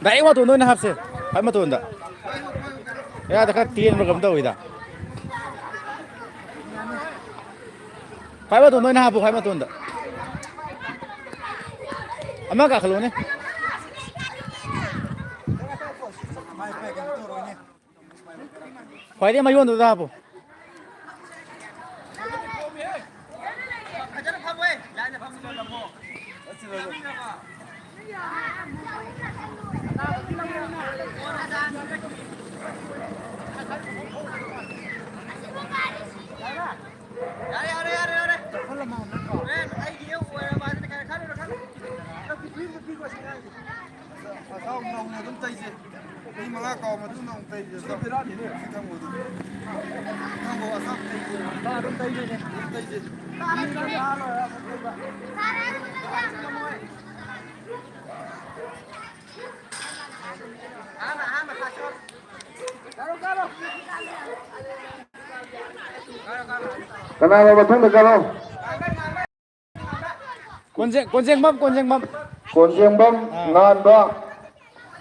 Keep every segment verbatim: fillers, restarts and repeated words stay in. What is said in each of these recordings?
Direct ꯃꯇꯣꯟꯗ ꯑꯣꯏꯅ ꯍꯥꯞꯁꯦ꯫ ꯈ꯭ꯋꯥꯏ ꯃꯇꯣꯟꯗ꯫ ꯃꯌꯥꯗ ꯈꯔ ꯇꯦꯟꯕ꯭ꯔꯥ ꯀꯩꯅꯣꯝ ꯇꯧꯋꯤꯗ꯫ ꯈ꯭ꯋꯥꯏ ꯃꯇꯣꯟꯗ ꯑꯣꯏꯅ ꯍꯥꯞꯄꯨ, ꯈ꯭ꯋꯥꯏ ꯃꯇꯣꯟꯗ꯫ ꯑꯃ ꯀꯥꯈꯠꯂꯣꯅꯦ꯫ ꯈ꯭ꯋꯥꯏꯗꯒꯤ ꯃꯌꯣꯟꯗꯨꯗ ꯍꯥꯞꯄꯨ꯫ ꯑꯁꯥꯎ ꯅꯧꯅ ꯑꯗꯨꯝ ꯇꯩꯁꯦ꯫ ꯃꯤ ꯃꯉꯥ ꯀꯥꯎ ꯃꯇꯨꯡꯗ ꯑꯃꯨꯛ ꯇꯩꯁꯦ꯫ ꯁꯤ ꯕꯦꯔꯥꯅꯤꯅꯦ꯫ ꯁꯤ ꯊꯝꯃꯣ ꯑꯗꯨꯝ꯫ ꯊꯝꯃꯣ, ꯑꯁꯥꯎ ꯇꯩꯁꯦ꯫ ꯑꯗꯨꯝ ꯇꯩꯁꯦ꯫ ꯑꯗꯨꯝ ꯇꯩꯁꯦ꯫ ꯀꯅꯥꯅꯣ ꯃꯊꯪꯗ ꯀꯥꯔꯣ? ꯀꯣꯟꯖꯦꯡ-, ꯀꯣꯟꯖꯦꯡꯕꯝ, ꯀꯣꯟꯖꯦꯡꯕꯝ꯫ ꯀꯣꯟꯖꯦꯡꯕꯝ ꯑꯥ꯫ ꯉꯥꯟꯕ꯫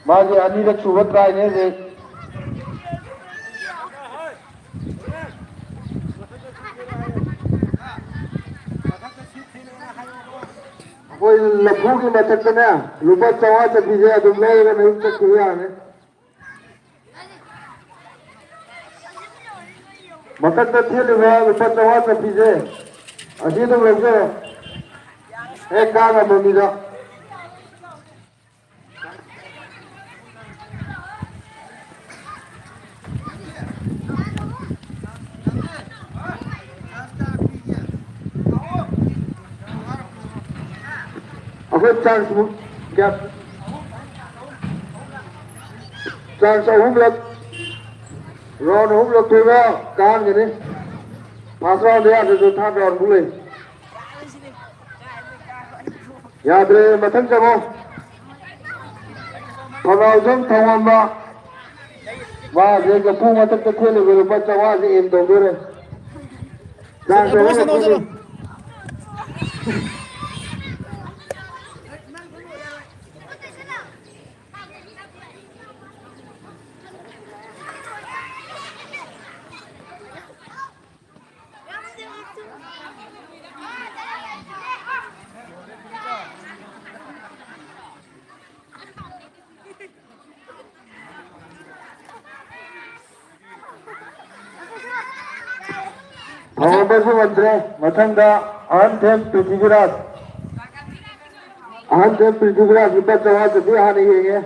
ꯃꯥꯒꯤ ꯑꯅꯤꯔꯛ ꯁꯨꯕ try ꯅꯦ ꯍꯧꯖꯤꯛ꯫ ꯑꯩꯈꯣꯏ ꯂꯐꯨꯒꯤ ꯃꯊꯛꯇꯅꯦ, ꯂꯨꯄꯥ ꯆꯥꯝꯃꯉꯥ ꯆꯠꯄꯤꯁꯦ ꯑꯗꯨꯝ ꯂꯩꯔꯒ ꯅꯌꯨꯝ ꯆꯠꯈꯤꯕ ꯌꯥꯔꯅꯤ꯫ ꯃꯊꯛꯇ ꯊꯦꯠꯂꯤꯕ ꯂꯨꯄꯥ ꯆꯥꯝꯃꯉꯥ ꯆꯠꯄꯤꯁꯦ, ꯑꯁꯤ ꯑꯗꯨꯝ ꯂꯧꯖꯔꯣ꯫ ꯍꯦꯛ ꯀꯥ ꯉꯝꯕ ꯃꯤꯗ꯫ ꯑꯩꯈꯣꯏ chance ꯃꯨꯛ ꯀꯌꯥ? Chance ꯑꯍꯨꯝꯂꯛ, round ꯑꯍꯨꯝꯂꯛ ꯊꯣꯏꯕ ꯀꯥꯍꯟꯒꯅꯤ꯫ First round ꯌꯥꯗ꯭ꯔꯁꯨ third round ꯐꯥꯎ ꯂꯩ꯫ ꯌꯥꯗ꯭ꯔꯦ, ꯃꯊꯪ ꯆꯪꯉꯣ꯫ ꯊꯧꯅꯥꯎꯖꯝ ꯊꯧꯉꯝꯕ, ꯃꯥꯁꯦ ꯂꯐꯨ ꯃꯊꯛꯇ ꯊꯦꯠꯂꯤꯕ ꯂꯨꯄꯥ ꯆꯥꯝꯃꯉꯥꯁꯦ ꯑꯦꯝ ꯇꯧꯗꯣꯔꯦ꯫ ꯆꯥꯡ ꯆꯠꯂꯣ, ꯆꯠꯂꯣ, ꯆꯠꯂꯣ꯫ ꯐꯥꯎꯟꯗꯔꯁꯨ ꯉꯝꯗ꯭ꯔꯦ꯫ ꯃꯊꯪꯗ ꯑꯍꯟꯊꯦꯝ ꯄ꯭ꯔꯤꯊꯤꯕꯤꯔꯥꯖ꯫ ꯑꯍꯟꯊꯦꯝ ꯄ꯭ꯔꯤꯊꯤꯕꯤꯔꯥꯖ ꯂꯨꯄꯥ ꯆꯥꯝꯃꯉꯥ ꯆꯠꯄꯤ ꯍꯥꯟꯅ ꯌꯦꯡꯉꯦ꯫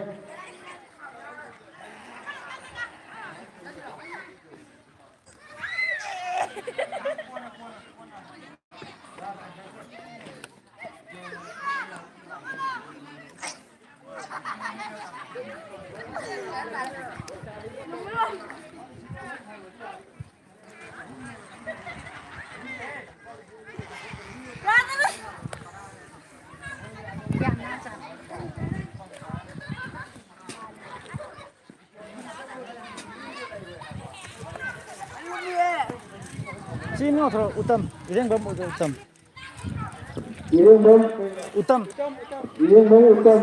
ꯁꯤ ꯃꯤ ꯉꯥꯛꯇꯔꯣ? ꯎꯇꯝ, ꯏꯔꯦꯡꯕꯝ ꯎꯇꯝ꯫ ꯏꯔꯦꯡꯕꯝ, ꯎꯇꯝ꯫ ꯏꯔꯦꯡꯕꯝ ꯎꯇꯝ꯫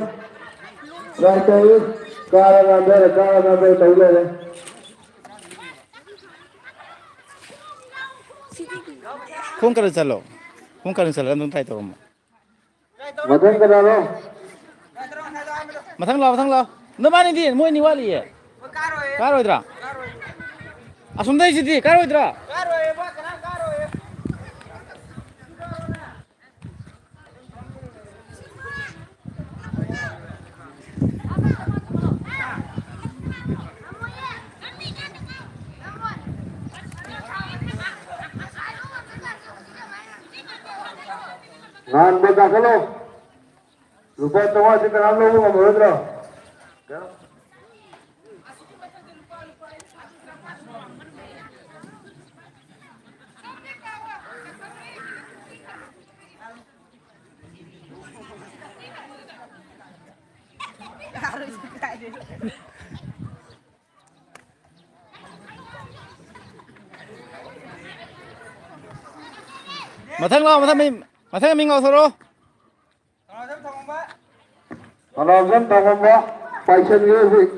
ꯇ꯭ꯔꯥꯏ ꯇꯧꯏ꯫ ꯀꯥꯔ ꯉꯥꯟꯊꯔꯦ, ꯀꯥꯔ ꯉꯥꯟꯊꯔꯦ ꯇꯧ ꯂꯩꯔꯦ꯫ ꯈꯣꯡ ꯀꯟꯅ ꯆꯠꯂꯣ꯫ ꯈꯣꯡ ꯀꯟꯅ ꯆꯠꯂꯒ ꯑꯗꯨꯝ ꯇ꯭ꯔꯥꯏ ꯇꯧꯔꯝꯃꯣ꯫ ꯃꯊꯪ ꯀꯅꯥꯅꯣ? ꯃꯊꯪ ꯂꯥꯛꯑꯣ, ꯃꯊꯪ ꯂꯥꯛꯑꯣ꯫ ꯅꯕꯥꯅꯤꯗꯤ ꯃꯣꯏ ꯑꯅꯤ ꯋꯥꯠꯂꯤꯌꯦ꯫ ꯀꯥꯔꯣꯏꯗ꯭ꯔꯥ? ꯑꯁꯣꯝꯗꯩꯁꯤꯗꯤ ꯀꯥꯔꯣꯏꯗ꯭ꯔꯥ? ꯉꯥꯟꯕ ꯀꯥꯈꯠꯂꯣ꯫ ꯂꯨꯄꯥ ꯆꯥꯝꯃꯉꯥꯁꯤ ꯀꯅꯥꯝ ꯂꯧꯕ ꯉꯝꯃꯔꯣꯏꯗ꯭ꯔꯣ? ꯃꯊꯪ ꯂꯥꯎ, ꯃꯊꯪ ꯃꯤ, ꯃꯊꯪ ꯃꯤ ꯉꯥꯎꯊꯣꯔꯛꯑꯣ꯫ ꯀꯅꯥꯝꯇ ꯊꯝꯃꯝꯕ ꯄꯥꯏꯁꯟꯈ꯭ꯔꯦ ꯍꯧꯖꯤꯛ꯫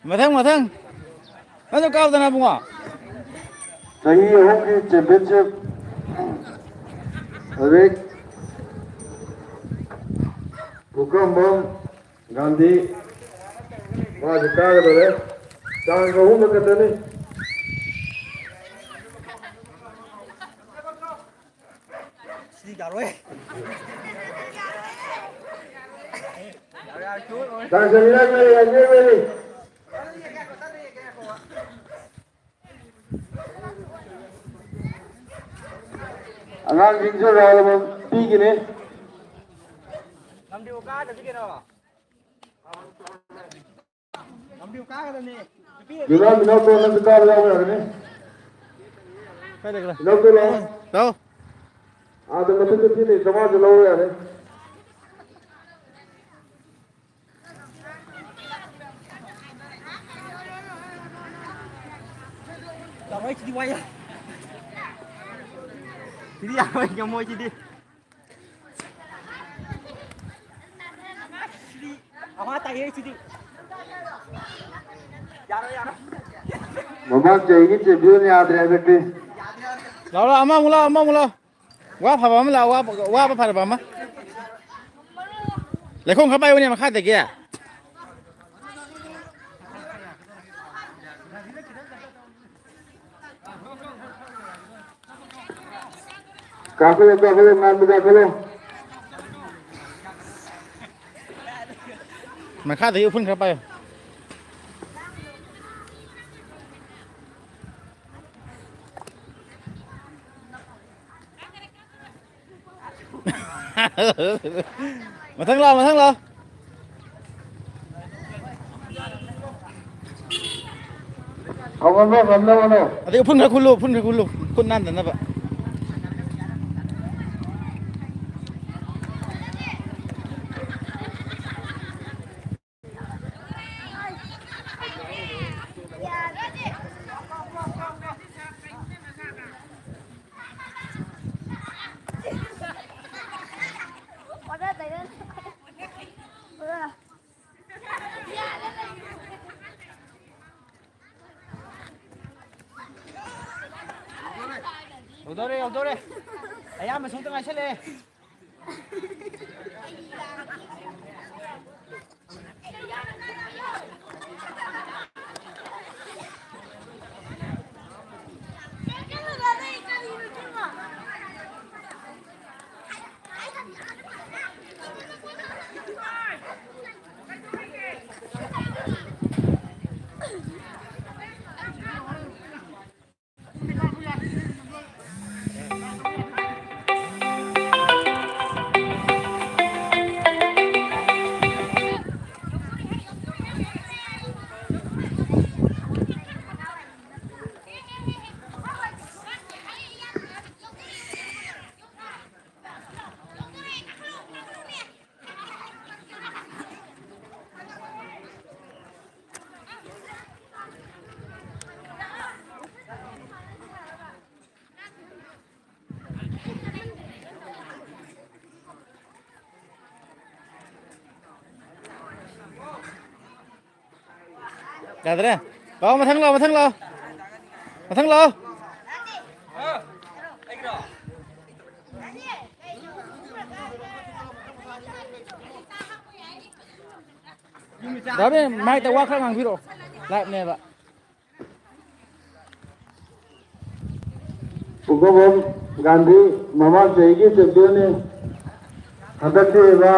ꯃꯊꯪ, ꯃꯊꯪ꯫ ꯅꯪꯁꯨ ꯀꯥꯎꯗꯅ, ꯏꯕꯨꯡꯉꯣ꯫ ꯆꯍꯤ ꯑꯍꯨꯝꯒꯤ ꯆꯦꯝꯄꯤꯌꯟꯁꯤꯞ ꯍꯧꯖꯤꯛ ꯄꯨꯈ꯭ꯔꯝꯕꯝ ꯒꯥꯟꯙꯤ ꯃꯥꯁꯨ ꯀꯥꯒꯗꯧꯔꯦ꯫ ꯆꯥꯟꯁ ꯑꯍꯨꯝꯂꯛ ꯈꯛꯇꯅꯤ꯫ ꯁꯤꯗꯤ ꯌꯥꯔꯣꯏ꯫ ꯆꯥꯟꯁ ꯑꯅꯤꯔꯛ ꯂꯩꯔꯦ, ꯑꯅꯤꯔꯛ ꯂꯩꯔꯦ꯫ ꯑꯉꯥꯡꯁꯤꯡꯁꯨ ꯔꯥꯎꯟ ꯑꯃꯃꯝ ꯄꯤꯒꯅꯤ꯫ ꯉꯝꯗ꯭ꯔꯤꯕꯧ ꯀꯥꯗ꯭ꯔꯗꯤ ꯀꯩꯅꯣ? ꯉꯝꯗ꯭ꯔꯤꯕꯧ ꯀꯥꯒꯗꯕꯅꯤ꯫ ꯅꯨꯄꯤ ꯖꯨꯂꯥ ꯃꯤꯅꯥꯎ ꯇꯣꯟ ꯅꯪꯁꯨ ꯀꯥꯕ ꯌꯥꯎꯕ ꯌꯥꯒꯅꯤ꯫ ꯀꯥꯏ ꯂꯩꯈ꯭ꯔꯦ? ꯃꯤꯅꯥꯎ ꯇꯣꯟ ꯂꯥꯛꯑꯣ꯫ ꯂꯥꯛꯑꯣ꯫ ꯑꯥꯗ ꯃꯊꯛꯇ ꯊꯤꯜꯂꯤ ꯆꯥꯝꯃꯉꯥꯁꯨ ꯂꯧꯕ ꯌꯥꯅꯤ꯫ ꯁꯤꯗꯤ ꯋꯥꯏ꯫ ꯁꯤꯗꯤ ꯌꯥꯔꯣꯏ, ꯉꯝꯃꯣꯏ ꯁꯤꯗꯤ꯫ ꯁꯤꯗꯤ ꯑꯃ ꯇꯥꯏꯌꯦ ꯁꯤꯗꯤ꯫ ꯌꯥꯔꯣꯏ, ꯌꯥꯔꯣꯏ꯫ ꯃꯃꯥꯡ ꯆꯍꯤꯒꯤ ꯆꯦꯝꯄꯤꯌꯟ ꯌꯥꯗ꯭ꯔꯦ ꯍꯟꯗꯛꯇꯤ꯫ ꯂꯥꯎ, ꯂꯥꯎ, ꯑꯃꯃꯨꯛ ꯂꯥꯎ, ꯑꯃꯃꯨꯛ ꯂꯥꯎ꯫ ꯋꯥ ꯐꯕ ꯑꯃ ꯂꯥꯎ, ꯋꯥ, ꯋꯥꯕ ꯐꯔꯕ ꯑꯃ꯫ ꯂꯩꯈꯣꯝ ꯈꯔ ꯄꯥꯏꯌꯨꯅꯦ ꯃꯈꯥꯗꯒꯤ꯫ ꯀꯥꯈꯠꯂꯣ, ꯀꯥꯈꯠꯂꯣ, ꯉꯥꯟꯕ ꯀꯥꯈꯠꯂꯣ꯫ ꯃꯈꯥꯗꯒꯤ ꯎꯐꯨꯟ ꯈꯔ ꯄꯥꯏꯌꯨ꯫ ꯃꯊꯪ ꯂꯥꯎ, ꯃꯊꯪ ꯂꯥꯎ꯫ ꯍꯧꯒꯠꯂꯣ, ꯉꯝꯅꯕ ꯍꯣꯠꯅꯧ꯫ ꯑꯗꯩ ꯎꯐꯨꯟ ꯈꯔ ꯈꯨꯜꯂꯨ, ꯎꯐꯨꯟ ꯈꯔ ꯈꯨꯜꯂꯨ, ꯈꯨꯠ ꯅꯥꯟꯗꯅꯕ꯫ ꯌꯧꯗꯧꯔꯦ, ꯌꯧꯗꯧꯔꯦ꯫ ꯑꯌꯥꯝꯕ ꯁꯣꯝꯗ ꯉꯥꯏꯁꯜꯂꯛꯑꯦ꯫ ꯌꯥꯗ꯭ꯔꯦ꯫ ꯂꯥꯛꯑꯣ, ꯃꯊꯪ ꯂꯥꯛꯑꯣ, ꯃꯊꯪ ꯂꯥꯛꯑꯣ꯫ ꯃꯊꯪ ꯂꯥꯛꯑꯣ꯫ ꯗꯥ ꯕꯦꯟ, ꯃꯥꯏꯛꯇ ꯋꯥ ꯈꯔ ꯉꯥꯡꯕꯤꯔꯛꯑꯣ꯫ ꯂꯥꯏꯞꯅꯦꯕ꯫ ꯄꯨꯡꯐꯝꯕꯝ ꯒꯥꯟꯙꯤ ꯃꯃꯥꯡ ꯆꯍꯤꯒꯤ ꯆꯦꯝꯄꯤꯌꯟꯅꯤ꯫ ꯍꯟꯗꯛꯀꯤ ꯃꯥ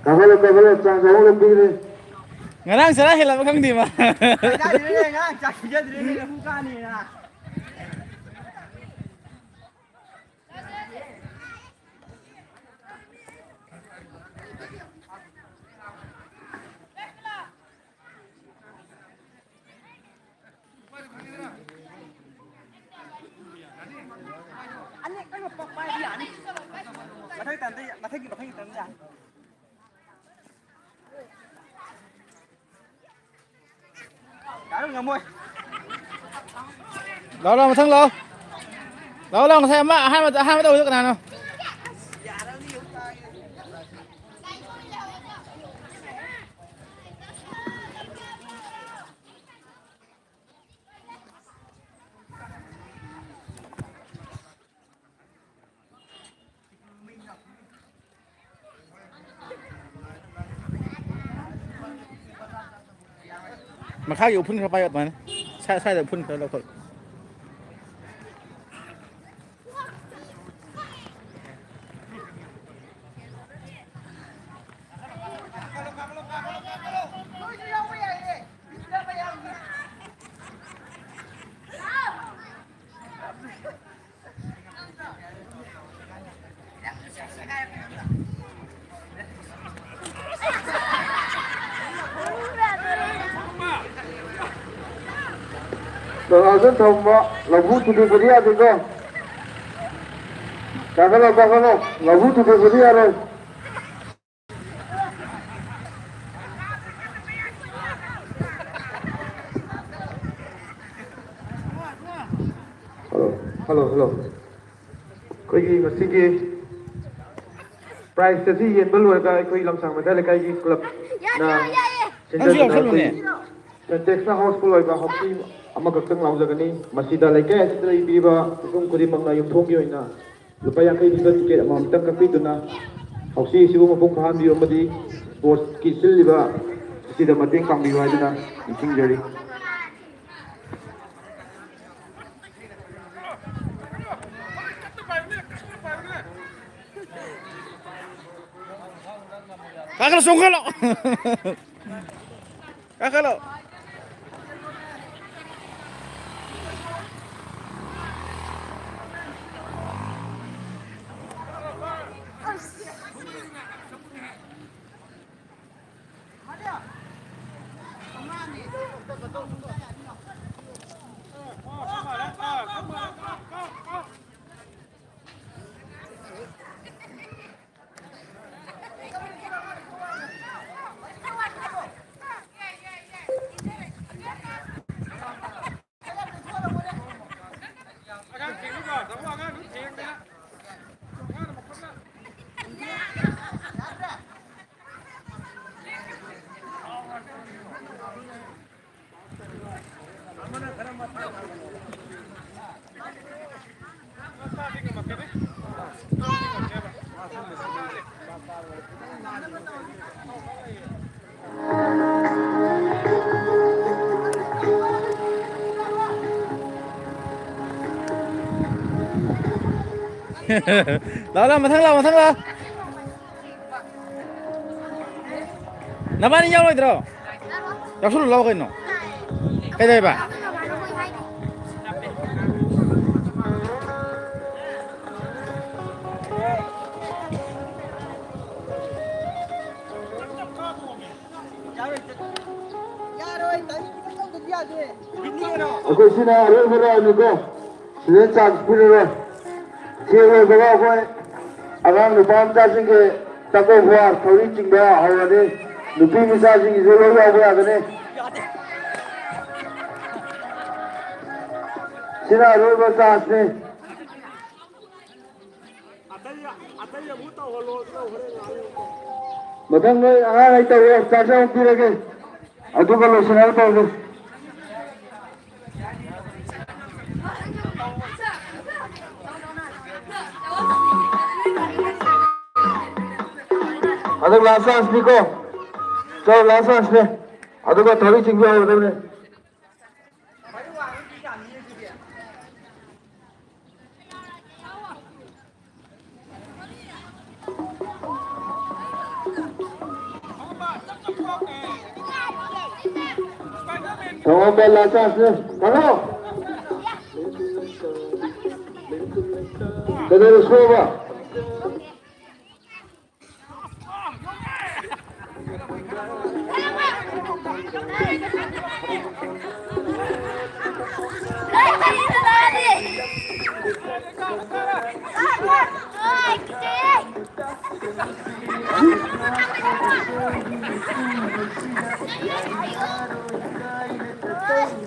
ꯀꯥꯈꯠꯂꯣ, ꯀꯥꯈꯠꯂꯣ, ꯆꯥꯡ ꯆꯍꯨꯝ ꯄꯤꯔꯦ꯫ ꯉꯔꯥꯡ ꯆꯔꯥ ꯍꯦꯜꯂꯕ ꯈꯪꯗꯦ ꯃꯥ꯫ ꯀꯗꯥꯏꯗꯒꯤ ꯉꯔꯥꯡ ꯆꯥꯛ ꯄꯤꯖꯗ꯭ꯔꯦꯅꯦ, ꯂꯐꯨ ꯀꯥꯅꯤꯅ꯫ ꯃꯊꯪ ꯇꯟꯗ ꯌꯥ-, ꯃꯊꯪꯒꯤ, ꯃꯊꯪꯒꯤ ꯇꯟꯗ ꯌꯥꯅꯤ꯫ ꯌꯥꯔꯣꯏ, ꯉꯝꯃꯣꯏ꯫ ꯂꯥꯛꯑꯣ, ꯂꯥꯛꯑꯣ, ꯃꯊꯪ ꯂꯥꯛꯑꯣ꯫ ꯂꯥꯛꯑꯣ, ꯂꯥꯛꯑꯣ, ꯉꯁꯥꯏ ꯑꯃ ꯑꯍꯥꯟꯕꯗ, ꯑꯍꯥꯟꯕꯗ ꯇꯧꯕꯗꯣ ꯀꯅꯥꯅꯣ? ꯃꯈꯥꯒꯤ ꯎꯐꯨꯟ ꯈꯔ ꯄꯥꯏꯌꯣ ꯑꯗꯨꯃꯥꯏꯅ꯫ ꯁ꯭ꯋꯥꯏ-, ꯁ꯭ꯋꯥꯏꯗ ꯎꯐꯨꯟ ꯈꯔ ꯂꯧꯊꯣꯛ꯫ ꯖꯣꯅꯥꯜꯗꯟ ꯊꯣꯝꯕ ꯂꯐꯨ ꯊꯨꯗꯦꯛꯄꯗꯤ ꯌꯥꯗꯦꯀꯣ꯫ ꯀꯥꯈꯠꯂꯣ, ꯀꯥꯈꯠꯂꯣ꯫ ꯂꯐꯨ ꯊꯨꯗꯦꯛꯄꯗꯤ ꯌꯥꯔꯣꯏ꯫ Hello, hello, hello. ꯑꯩꯈꯣꯏꯒꯤ ꯉꯁꯤꯒꯤ Prize ꯑꯁꯤ ꯌꯦꯟꯕ ꯂꯣꯏꯔꯒ ꯑꯩꯈꯣꯏ ꯂꯝꯁꯥꯡ ꯃꯩꯇꯩ ꯂꯩꯀꯥꯏꯒꯤ club ꯅ ꯅꯪꯁꯨ ꯌꯥꯎꯁꯜꯂꯨꯅꯦ꯫ Sentex ꯅ housefull ꯑꯣꯏꯕ ꯍꯥꯎꯁꯤ ꯑꯃꯈꯛꯇꯪ ꯂꯥꯎꯖꯒꯅꯤ꯫ ꯃꯁꯤꯗ ꯂꯩꯀꯥꯏ ꯑꯁꯤꯗ ꯂꯩꯕꯤꯔꯤꯕ ꯃꯤꯄꯨꯝ ꯈꯨꯗꯤꯡꯃꯛꯅ ꯌꯨꯝꯊꯣꯡꯒꯤ ꯑꯣꯏꯅ ꯂꯨꯄꯥ ꯌꯥꯡꯈꯩ ꯄꯤꯕ ticket ꯑꯃꯃꯝꯇꯪ ꯀꯛꯄꯤꯗꯨꯅ ꯍꯥꯎꯁꯤ ꯑꯁꯤꯕꯨ ꯃꯄꯨꯡ ꯐꯥꯍꯟꯕꯤꯌꯨ ꯑꯃꯗꯤ sports ꯀꯤ ꯁꯤꯜꯂꯤꯕ ꯑꯁꯤꯗ ꯃꯇꯦꯡ ꯄꯥꯡꯕꯤꯌꯨ ꯍꯥꯏꯗꯨꯅ ꯅꯤꯡꯁꯤꯡꯖꯔꯤ꯫ ꯀꯥꯈꯠꯂꯣ, ꯆꯣꯡꯈꯠꯂꯣ꯫ ꯀꯥꯈꯠꯂꯣ꯫ ꯂꯥꯛꯑꯣ, ꯂꯥꯛꯑꯣ, ꯃꯊꯪ ꯂꯥꯛꯑꯣ, ꯃꯊꯪ ꯂꯥꯛꯑꯣ꯫ ꯅꯕꯥꯅꯤ ꯌꯥꯎꯔꯣꯏꯗ꯭ꯔꯣ? ꯌꯥꯎꯁꯜꯂꯨ ꯂꯥꯎ ꯀꯩꯅꯣ꯫ ꯀꯩꯗꯧꯋꯦꯕ? ꯑꯩꯈꯣꯏ ꯁꯤꯅ ꯑꯔꯣꯏꯕ round ꯅꯤꯀꯣ꯫ ꯁꯤꯗ chance ꯄꯤꯔꯔꯣꯏ꯫ ꯁꯤ ꯂꯣꯏꯕꯒ ꯑꯩꯈꯣꯏ ꯑꯉꯥꯡ ꯅꯨꯄꯥ ꯃꯆꯥꯁꯤꯡꯒꯤ tug of war ꯊꯧꯔꯤ ꯆꯤꯡꯕ ꯍꯧꯔꯅꯤ꯫ ꯅꯨꯄꯤ ꯃꯆꯥꯁꯤꯡꯒꯤꯁꯨ ꯂꯣꯏ ꯌꯥꯎꯕ ꯌꯥꯒꯅꯤ꯫ ꯁꯤꯅ ꯑꯔꯣꯏꯕ chance ꯅꯤ꯫ ꯃꯊꯪ ꯅꯣꯏ ꯑꯉꯥꯡꯈꯩ ꯇꯧꯔꯣ, ꯆꯥꯛ ꯆꯥꯕ ꯄꯤꯔꯒꯦ, ꯑꯗꯨꯒ ꯂꯣꯏꯁꯤꯟꯅꯕ ꯇꯧꯔꯁꯤ꯫ ꯑꯗꯨ last chance ꯅꯤꯀꯣ, ꯆꯥꯎ, last chance ꯅꯦ, ꯑꯗꯨꯒ ꯊꯧꯔꯤ ꯆꯤꯡꯕ ꯍꯧꯔꯗꯕꯅꯦ꯫ ꯊꯧꯕꯥꯜ ꯂꯥꯛꯄꯁꯦ꯫ ꯍꯜꯂꯣ꯫ ꯀꯩꯗꯧꯔꯦ ꯁꯣꯏꯕ?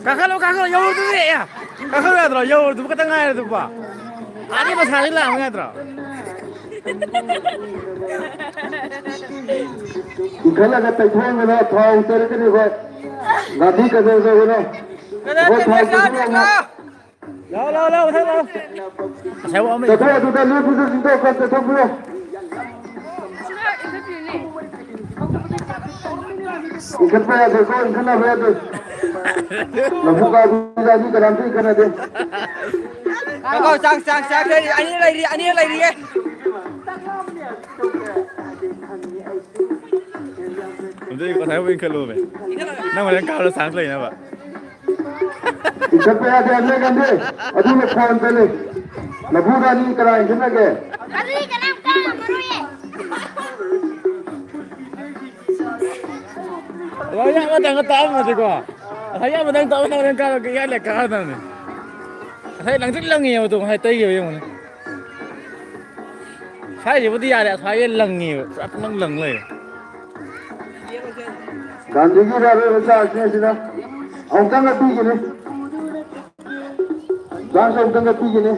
ꯀꯥꯈꯠꯂꯣ, ꯀꯥꯈꯠꯂꯣ, ꯌꯧꯔꯗꯨꯗꯤ, ꯑꯦ, ꯀꯥꯈꯠꯂꯣ ꯌꯥꯗ꯭ꯔꯣ? ꯌꯧꯔꯗꯨꯕꯨ ꯈꯛꯇ ꯉꯥꯏꯔꯗꯨꯕꯣ? ꯑꯥꯗꯤ ꯃꯁꯥꯗꯤ ꯂꯥꯛꯑꯣ ꯌꯥꯗ꯭ꯔꯣ? ꯏꯟꯈꯠꯂꯒ ꯇꯩꯊꯣꯛꯑꯝꯒꯅꯣ, ꯊꯥꯎ ꯇꯩꯔꯛꯀꯅꯤ ꯑꯩꯈꯣꯏ꯫ ꯅꯥꯄꯤ ꯀꯩꯗꯧ ꯇꯧꯒꯅꯣ? ꯑꯩꯈꯣꯏ ꯊꯥꯎ ꯇꯩꯊꯣꯛꯑꯝꯃꯣ꯫ ꯂꯥꯎ, ꯂꯥꯎ, ꯂꯥꯎ, ꯃꯊꯛ ꯂꯥꯎ꯫ ꯉꯁꯥꯏ ꯋꯥ ꯑꯃ ꯆꯠꯊꯣꯛ, ꯑꯗꯨꯗ ꯂꯦꯞꯄꯗꯨ ꯆꯤꯡꯊꯣꯛ, ꯆꯠꯊꯣꯛꯄꯤꯌꯣ꯫ ꯏꯟꯈꯠꯄ ꯌꯥꯗꯦꯀꯣ, ꯏꯟꯈꯠꯅꯕ ꯌꯥꯗꯦ꯫ ꯂꯐꯨ ꯀꯥꯕꯤꯗ ꯑꯅꯤ ꯀꯅꯥꯝꯇ ꯏꯟꯈꯠꯅꯗꯦ꯫ ꯉꯥꯏꯈꯣ, ꯆꯥꯛ, ꯆꯥꯛ, ꯆꯥꯛ ꯂꯩꯔꯤ, ꯑꯅꯤ ꯂꯩꯔꯤ, ꯑꯅꯤ ꯂꯩꯔꯤꯌꯦ꯫ ꯑꯗꯨꯗꯤ ꯉꯁꯥꯏ ꯑꯃꯨꯛ ꯏꯟꯈꯠꯂꯨꯃꯦ꯫ ꯅꯪ ꯍꯣꯔꯦꯟ ꯀꯥꯕꯗ chance ꯂꯩꯅꯕ꯫ ꯏꯟꯈꯠꯄ ꯌꯥꯗꯦ, ꯍꯟꯗꯛ ꯍꯟꯗꯦ꯫ ꯑꯗꯨꯅ ꯐꯣꯟ ꯆꯠꯂꯤ꯫ ꯂꯐꯨꯗ ꯑꯅꯤ ꯀꯅꯥ ꯏꯟꯈꯠꯅꯒꯦ? ꯑꯗꯨꯗꯤ ꯀꯅꯥꯝ ꯀꯥꯔꯝꯃꯔꯣꯏꯌꯦ꯫ ꯉꯁꯥꯏ ꯑꯃꯇꯪꯒ ꯇꯥꯛꯑꯝꯃꯗꯤꯀꯣ, ꯉꯁꯥꯏ ꯑꯃꯇꯪ ꯇꯥꯛꯑꯝꯃꯗꯤ ꯀꯥꯔ-, ꯀꯥꯔ-, ꯀꯥꯔꯗꯕꯅꯤ꯫ ꯉꯁꯥꯏ ꯂꯪꯇ꯭ꯔꯤꯛ ꯂꯪꯉꯦꯕ ꯑꯗꯣ, ꯉꯁꯥꯏ ꯇꯩꯈꯤꯕ ꯌꯦꯡꯉꯨꯅꯦ꯫ ꯁ꯭ꯋꯥꯏꯁꯤꯕꯨꯗꯤ ꯌꯥꯔꯦ, ꯑꯁ꯭ꯋꯥꯏꯁꯦ ꯂꯪꯉꯦꯕ, ꯄꯨꯔꯥ ꯄꯨꯡꯂꯪ ꯂꯪ ꯂꯩꯔꯦ꯫ ꯒꯥꯟꯙꯤꯒꯤ ꯑꯔꯣꯏꯕ ꯆꯥꯛꯅꯦ ꯑꯁꯤꯅ꯫ ꯑꯃꯨꯛꯇꯪꯒ ꯄꯤꯈꯤꯅꯤ꯫ ꯆꯥꯛꯁꯨ ꯑꯃꯨꯛꯇꯪꯒ ꯄꯤꯈꯤꯅꯤ꯫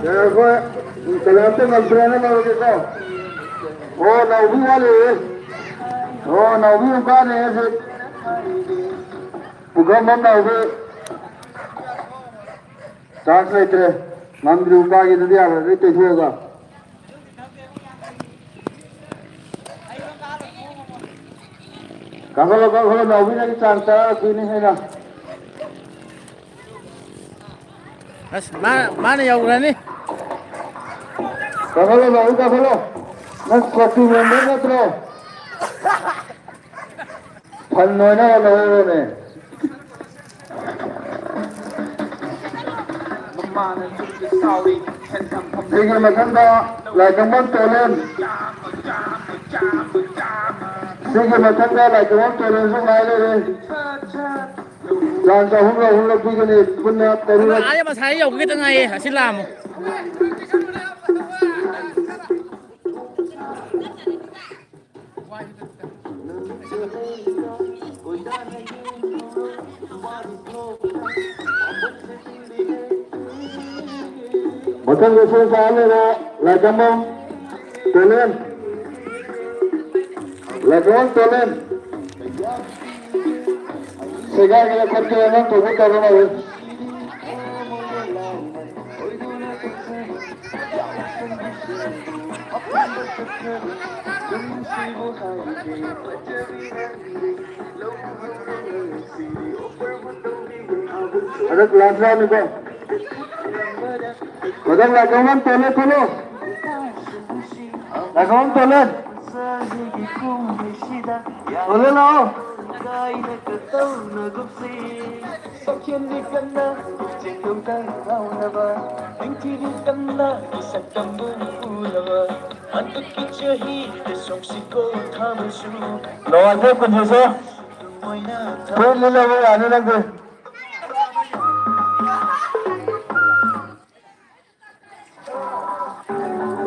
ꯌꯥꯔꯦ, ꯑꯩꯈꯣꯏ ꯀꯅꯥꯝꯇ ꯉꯝꯗ꯭ꯔꯦꯅ ꯂꯧꯔꯒꯦꯀꯣ꯫ ꯑꯣ, ꯅꯥꯎꯕꯤ ꯋꯥꯠꯂꯤꯌꯦ꯫ ꯑꯣ, ꯅꯥꯎꯕꯤ ꯑꯃꯨꯛ ꯀꯥꯅꯦ ꯍꯧꯖꯤꯛ꯫ ꯄꯨꯈ꯭ꯔꯝꯕꯝ ꯅꯥꯎꯕꯤ꯫ ꯆꯥꯟꯁ ꯂꯩꯇ꯭ꯔꯦ꯫ ꯉꯝꯗ꯭ꯔꯤꯕ ꯄꯥꯒꯤꯗꯨꯗꯤ ꯌꯥꯔꯣꯏ, ꯂꯣꯏ ꯇꯩꯊꯣꯛꯑꯒ꯫ ꯀꯥꯈꯠꯂꯣ, ꯀꯥꯈꯠꯂꯣ, ꯅꯥꯎꯕꯤ, ꯅꯪꯒꯤ ꯆꯥꯟꯁ ꯇꯔꯥ ꯄꯤꯅꯤ ꯑꯩꯅ꯫ ꯑꯁ, ꯃꯥ, ꯃꯥꯅ ꯌꯧꯈ꯭ꯔꯅꯤ꯫ ꯀꯥꯈꯠꯂꯣ, ꯅꯥꯎꯕꯤ, ꯀꯥꯈꯠꯂꯣ꯫ ꯅꯪ ꯇ꯭ꯔꯣꯐꯤ ꯃꯦꯝꯕꯔ ꯅꯠꯇ꯭ꯔꯣ? ꯐꯟ ꯑꯣꯏꯅ ꯂꯧꯔꯣꯅꯦ꯫ ꯁꯤꯒꯤ ꯃꯊꯪꯗ ꯂꯥꯏꯀꯝꯕꯝ ꯇꯣꯂꯦꯟ꯫ ꯁꯤꯒꯤ ꯃꯊꯪꯗ ꯂꯥꯏꯀꯝꯕꯝ ꯇꯣꯂꯦꯟꯁꯨ ꯉꯥꯏ ꯂꯩꯔꯦ꯫ ꯆꯥꯟꯁ ꯑꯍꯨꯝꯂꯛ ꯑꯍꯨꯝꯂꯛ ꯄꯤꯒꯅꯤ꯫ ꯄꯨꯟꯅ ꯇꯔꯨꯛꯂꯛ꯫ ꯑꯥ, ꯃꯁꯥ ꯌꯧꯕꯒꯤꯇ ꯉꯥꯏꯌꯦ꯫ ꯑꯁꯤ ꯂꯥꯝꯃꯣ꯫ ꯃꯊꯪꯗꯁꯨ ꯇꯥꯍꯜꯂꯦꯔꯥ ꯂꯥꯏꯀꯝꯕꯝ ꯇꯣꯂꯦꯟ꯫ ꯂꯥꯏꯀꯝꯕꯝ ꯇꯣꯂꯦꯟ꯫ ꯁꯦꯒꯥꯏꯒꯤ ꯂꯧꯈꯠꯀꯦ ꯅꯪ ꯇꯧꯕ ꯇꯧꯔꯣ ꯂꯥꯛꯑꯣ꯫ ꯑꯗ ꯀ꯭ꯂꯥꯁ ꯂꯥꯛꯑꯅꯤꯀꯣ꯫ ꯃꯊꯪ ꯂꯥꯏꯀꯝꯕꯝ ꯇꯣꯂꯦꯟ ꯊꯣꯛꯂꯣ꯫ ꯂꯥꯏꯀꯝꯕꯝ ꯇꯣꯂꯦꯟ꯫ ꯇꯣꯂꯦꯟ ꯂꯥꯛꯑꯣ꯫ ꯁꯦꯝꯖꯤ ꯀꯟꯅ ꯆꯤꯡꯅꯨꯡꯗ ꯂꯥꯎꯅꯕ, ꯅꯤꯡꯊꯤꯕꯤ ꯀꯟꯅ ꯁꯛꯇꯝꯕꯨ ꯄꯨꯅꯕ, ꯍꯟꯗꯛꯀꯤ ꯆꯍꯤꯗ ꯁꯣꯛꯁꯤꯀꯣ ꯊꯥꯕꯁꯨ꯫ ꯅꯨꯡꯉꯥꯏꯇꯦ ꯀꯨꯟꯖꯤꯁꯦ꯫ ꯐꯨꯔꯤꯠ ꯂꯤꯠꯂꯕ ꯌꯥꯅꯤ ꯅꯪꯗꯤ꯫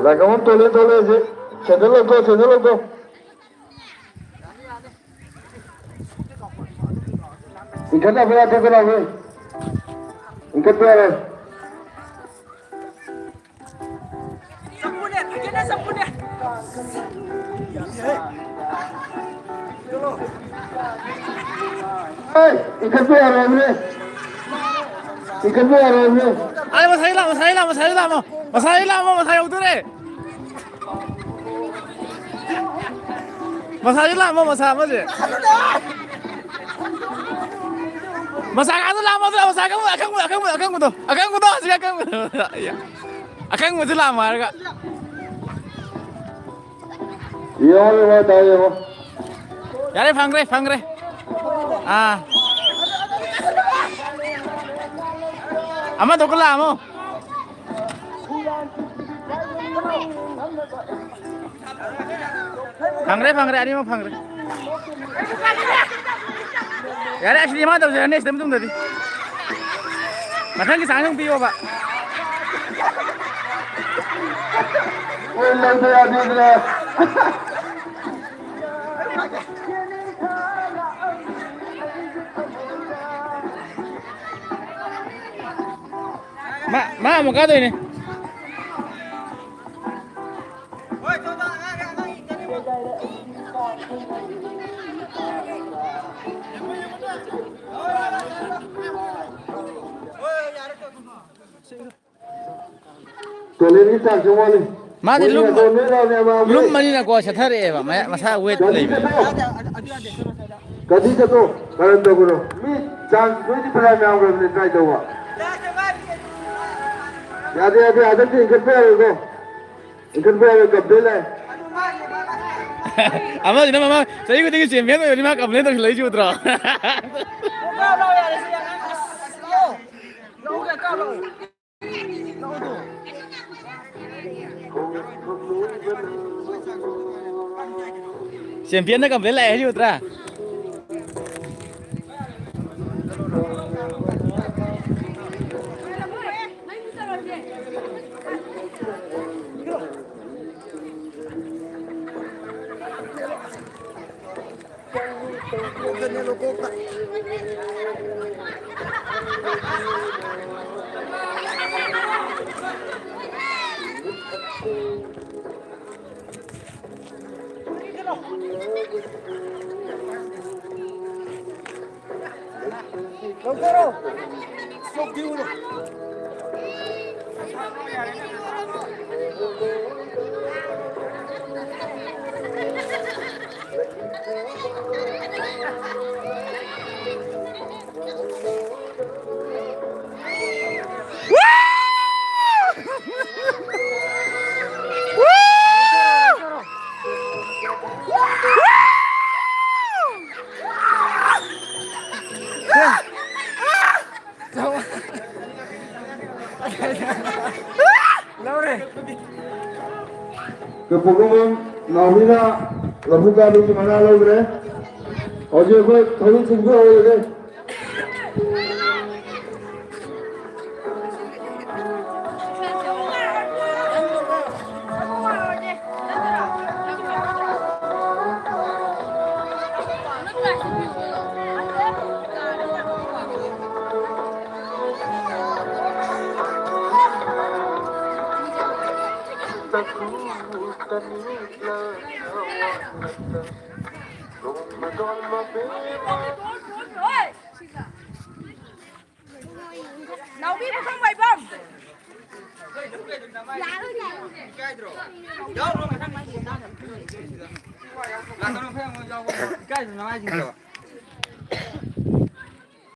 ꯂꯥꯏꯀꯝꯕꯝ ꯇꯣꯂꯦꯟ ꯊꯣꯛꯂꯛꯑꯦ ꯍꯧꯖꯤꯛ꯫ ꯁꯦꯟꯗꯜ ꯂꯧꯊꯣꯛ, ꯁꯦꯟꯗꯜ ꯂꯧꯊꯣꯛ꯫ ꯏꯟꯈꯠꯅꯕ ꯌꯥꯗꯦ ꯀꯅꯥꯒꯤ? ꯏꯟꯈꯠꯄ ꯌꯥꯔꯣꯏ꯫ ꯏꯟꯈꯠꯄ ꯌꯥꯔꯣꯏꯅꯦ꯫ ꯏꯟꯈꯠꯄ ꯌꯥꯔꯣꯏꯅꯦ꯫ ꯑꯩ ꯃꯁꯥꯏ ꯂꯥꯛ, ꯃꯁꯥꯏ ꯂꯥꯛ, ꯃꯁꯥꯏ ꯂꯥꯛ, ꯃꯁꯥꯏ ꯂꯥꯛ, ꯃꯁꯥꯏ ꯌꯧꯗꯣꯔꯦ꯫ ꯃꯁꯥꯁꯤ ꯂꯥꯛꯑꯝꯃꯣ, ꯃꯁꯥ ꯑꯃꯁꯦ꯫ ꯃꯁꯥ ꯀꯥꯗ ꯂꯥꯛꯑꯝꯃꯣ, ꯃꯁꯥ ꯑꯀꯪꯕ, ꯑꯀꯪꯕ, ꯑꯀꯪꯕ, ꯑꯀꯪꯕꯗꯣ, ꯑꯀꯪꯕꯗꯣ, ꯍꯧꯖꯤꯛ ꯑꯀꯪꯕꯗꯣ꯫ ꯑꯀꯪꯕꯁꯤ ꯂꯥꯛꯑꯝꯃꯣ ꯍꯥꯏꯔꯒ꯫ ꯌꯦꯡꯉꯣ, ꯌꯦꯡꯉꯣ, ꯇꯥꯎ ꯌꯦꯡꯉꯣ꯫ ꯌꯥꯔꯦ, ꯐꯪꯈ꯭ꯔꯦ, ꯐꯪꯈ꯭ꯔꯦ꯫ ꯑꯥ꯫ ꯑꯃꯗꯣ ꯂꯥꯛꯑꯝꯃꯣ꯫ ꯐꯪꯈ꯭ꯔꯦ, ꯐꯪꯈ꯭ꯔꯦ, ꯑꯅꯤꯃꯛ ꯐꯪꯈ꯭ꯔꯦ꯫ ꯌꯥꯔꯦ, ꯑꯁꯤꯗꯤ ꯃꯥ ꯇꯧꯖꯔꯅꯤ, ꯑꯁꯤꯗ ꯃꯇꯨꯡꯗꯗꯤ꯫ ꯃꯊꯪꯒꯤ ꯆꯥꯟꯁ ꯑꯃꯨꯛ ꯄꯤꯌꯣꯕ꯫ ꯂꯧꯗ ꯌꯥꯗꯦꯗꯅ꯫ ꯃꯥ, ꯃꯥ ꯑꯃꯨꯛ ꯀꯥꯗꯣꯏꯅꯦ꯫ ꯇꯣꯏꯂꯦꯠꯀꯤ ꯆꯥꯛꯁꯨ ꯋꯥꯠꯂꯤ꯫ ꯃꯥꯗꯤ ꯂꯨꯝ-, ꯅꯣꯏ ꯂꯥꯎꯅꯦ, ꯃꯥ ꯂꯨꯝ-, ꯂꯨꯝꯕꯅꯤꯅꯀꯣ ꯁꯦꯠꯊꯔꯛꯑꯦꯕ, ꯃꯌꯥ-, ꯃꯁꯥ ꯋꯦꯠ ꯀꯗꯤ ꯂꯩꯕꯅꯤ꯫ ꯆꯠꯂꯣ꯫ ꯀꯗꯤ ꯆꯠꯂꯣ꯫ ꯀꯔꯟ ꯇꯧꯒꯅꯨ꯫ ꯃꯤ ꯆꯥꯟꯁ ꯅꯣꯏꯗꯤ ꯐꯅꯌꯥꯝ ꯌꯥꯝꯈ꯭ꯔꯕꯅꯦ ꯇ꯭ꯔꯥꯏ ꯇꯧꯕ꯫ ꯌꯥꯗꯦ, ꯌꯥꯗꯦ, ꯍꯟꯗꯛꯇꯤ ꯏꯟꯈꯠꯄ ꯌꯥꯔꯣꯏꯀꯣ꯫ ꯏꯟꯈꯠꯄ ꯌꯥꯔꯣꯏ, ꯀꯝꯄ꯭ꯂꯦꯟ ꯂꯥꯛꯑꯦ꯫ ꯑꯃꯁꯤꯅ ꯃꯃꯥ ꯆꯍꯤ ꯈꯨꯗꯤꯡꯒꯤ ꯆꯦꯝꯄꯤꯌꯟ ꯑꯣꯏꯕꯅꯤ, ꯃꯥ ꯀꯝꯄ꯭ꯂꯦꯟ ꯇꯧꯁꯤꯜꯂꯛꯏꯁꯤ ꯎꯗ꯭ꯔꯣ? ꯆꯦꯝꯄꯤꯌꯟꯅ ꯀꯝꯄ꯭ꯂꯦꯟ ꯂꯥꯛꯑꯦ ꯍꯥꯏꯁꯤ ꯎꯗ꯭ꯔꯥ? ꯂꯧꯊꯔꯣ꯫ ꯆꯣꯛ ꯊꯤꯎꯅꯨ꯫ ꯂꯧꯔꯦ꯫ ꯀꯄꯨꯒꯨꯝꯕꯝ ꯅꯥꯎꯕꯤꯅ ꯂꯧꯕꯨꯛ ꯀꯥꯕꯤꯒꯤ ꯃꯅꯥ ꯂꯧꯈ꯭ꯔꯦ꯫ ꯍꯧꯖꯤꯛ ꯑꯩꯈꯣꯏ ꯊꯧꯔꯤ ꯆꯤꯡꯕ ꯍꯧꯔꯒꯦ꯫ ꯅꯥꯎꯕꯤ ꯄꯨꯈꯝ ꯋꯥꯏꯐꯝ꯫ ꯏꯀꯥꯏꯗ꯭ꯔꯣ? ꯂꯥꯛꯀꯅꯨ, ꯐꯦꯡꯉꯣ, ꯌꯥꯎꯕ꯫ ꯏꯀꯥꯏꯗ꯭ꯔꯣ ꯅꯃꯥꯏꯁꯤꯡꯗꯣ?